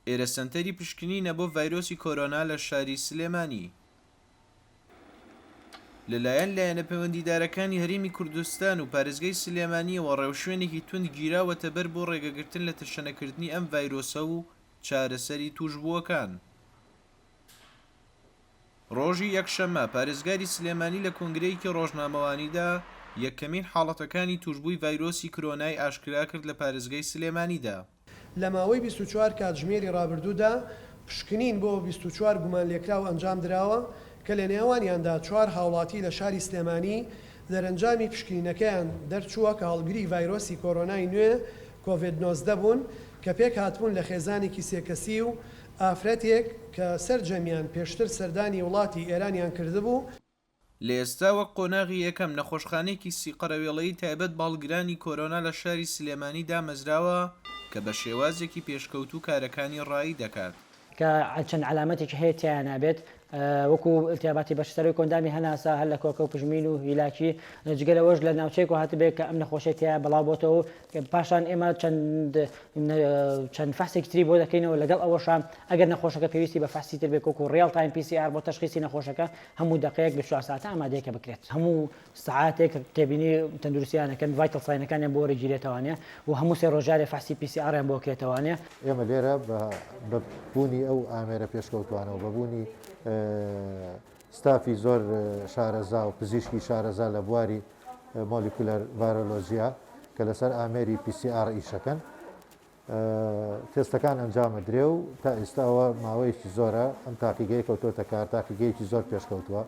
ئێرە سەنتەری پشکنینە بۆ ڤایرۆسی کۆرۆنا لە شاری سلێمانی. لەلایەن لایەنە پەیوەندیدارەکانی هەرێمی کوردستان و پارێزگای سلێمانییەوە ڕێوشوێنێکی توند گیراوەتەبەر بۆ ڕێگەگرتن لە تەشەنەکردنی ئەم ڤایرۆسە و چارەسەری تووشبووەکان. ڕۆژی یەکشەممە، پارێزگاری سلێمانی لە کۆنگرەیەکی ڕۆژنامەوانیدا یەکەمین حاڵەتەکانی تووشبووی ڤایرۆسی کرۆنای ئاشکرا کرد لە پارێزگای سلێمانیدا. لە ماوەی 24 کاتژمێری ڕابردوودا پشکنین بۆ 24 گومانلێکراو ئەنجامدراوە کە لە نێوانیاندا چوار هاوڵاتی لە شاری سلێمانی دەرەنجامی پشکنینەکەیان دەرچووە کە هەڵگری ڤایرۆسی کۆرۆنای نوێ کۆڤێد 19 بوون کە پێکهاتبوون لە خێزانێکی سێ کەسی و ئافرەتێک کە سەرجەمیان پێشتر سەردانی وڵاتی ئێرانیان کردبوو. لە ئێستا وەک قۆناغی یەکەم نەخۆشخانەیەکی سی قەرەوێڵەیی تایبەت بە هەڵگرانی کۆرۆنا لە شاری سلێمانی دامەزراوە کە بە شێوازێکی پێشکەوتوو کارەکانی ڕایی دەکات. کە چەند عەلامەتێکی هەیە تیایانا بێت وەکو التهاباتی بەشی سەرەوەی کۆئەندامی هەناسە هەر لە کۆکە و پژمین و هیلاکی جگە لەوەش لە ناوچەیەک هاتبێت کە ئەم نەخۆشیە تیا بڵاو بۆتەوە و پاشان ئێمە چەند چەند فەحسێکی تری بۆ دەکەینەوە لەگەڵ ئەوەشا ئەگەر نەخۆشەکە پێویستی بە فەحسی تر بێت وەکو real time PCR بۆ تەشخیسی نەخۆشەکە هەموو دەقەیەک 24 ساعتە ئامادەیە کە بکرێت هەموو سەعاتێک تێبینی تەندروستیان ئەکەن vital sign ەکانیان بۆ وەرەگیرێتەوانێ و هەموو سێ ڕۆژ جارێ فەحسی PCR یان بۆ کرێتەوانێ. ئێمە لێرە بە بوونی ئەو ئامێرە پێشکەوتوانە و بە بوونی ستافی زۆر شارەزا و پزیشکی شارەزا لە بواری molecular ڤایرۆلۆجیا کە لەسەر ئامێری PCR ئیشەکەن تێستەکان ئەنجام ئەدرێ و تا ئێستا ئەوە ماوەیەکی زۆرە ئەم تاقیگەیە کەوتۆتە کار، تاقیگەیەکی زۆر پێشکەوتووە.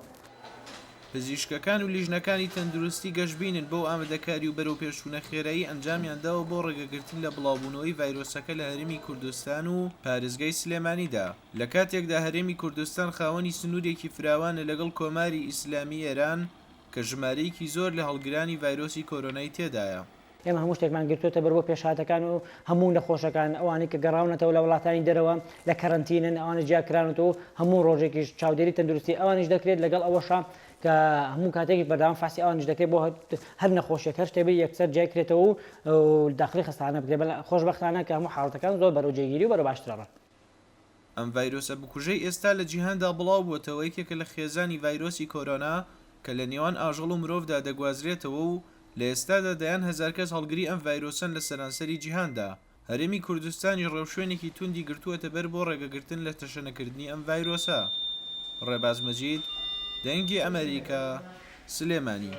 پزیشکەکان و لیژنەکانی تەندروستی گەشبینن بەو ئامادەکاری و بەرەوپێشچوونە خێرایەی ئەنجامیان داوە بۆ ڕێگەگرتن لە بڵاوبوونەوەی ڤایرۆسەکە لە هەرێمی کوردستان و پارێزگای سلێمانیدا، لە کاتێکدا هەرێمی کوردستان خاوەنی سنوورێکی فراوانە لەگەڵ کۆماری ئیسلامی ئێران کە ژمارەیەکی زۆر لە هەڵگرانی ڤایرۆسی کۆرۆنای تێدایە. ئێمە هەموو شتێکمان گرتووەتە بەر بۆ پێشهاتەکان و هەموو نەخۆشەکان، ئەوانەی کە گەڕاونەتەوە لە وڵاتانی دەرەوە لە کەرەنتینن، ئەوانە جیاکراونەتەوە و هەموو ڕۆژێکیش چاودێری تەندروستی ئەوانیش دەکرێت، لەگەڵ ئەوەشا کە هەموو کاتێکیش بەردەوام فەحسی ئەوانیش دەکرێت بۆ هەر نەخۆشیەک هەر شتێک بێت یەکسەر جیاکرێتەوە و داخلی خەستەخانە بکرێت، بەڵام خۆشبەختانە کە هەموو حاڵەتەکان زۆر بەرەو جێگیری و بەرەو باشتر ئەڕۆن. ئەم ڤایرۆسە بکوژەی ئێستا لە جیهاندا بڵاوبووەتەوە یەکێکە لە خێزانی ڤایرۆسی کۆرۆنا کە لە نێوان ئاژەڵ و مرۆڤدا دەگوازرێتەوە و لە ئێستادا دەیان هەزار کەس هەڵگری ئەم ڤایرۆسەن لە سەرانسەری جیهاندا، هەرێمی کوردستانیش ڕێوشوێنێکی توندی گرتووەتە بەر بۆ ڕێگەگرتن لە تەشەنەکردنی ئەم ڤایرۆسە. ڕێباز مەجید، دەنگی ئەمەریکا، سلێمانی.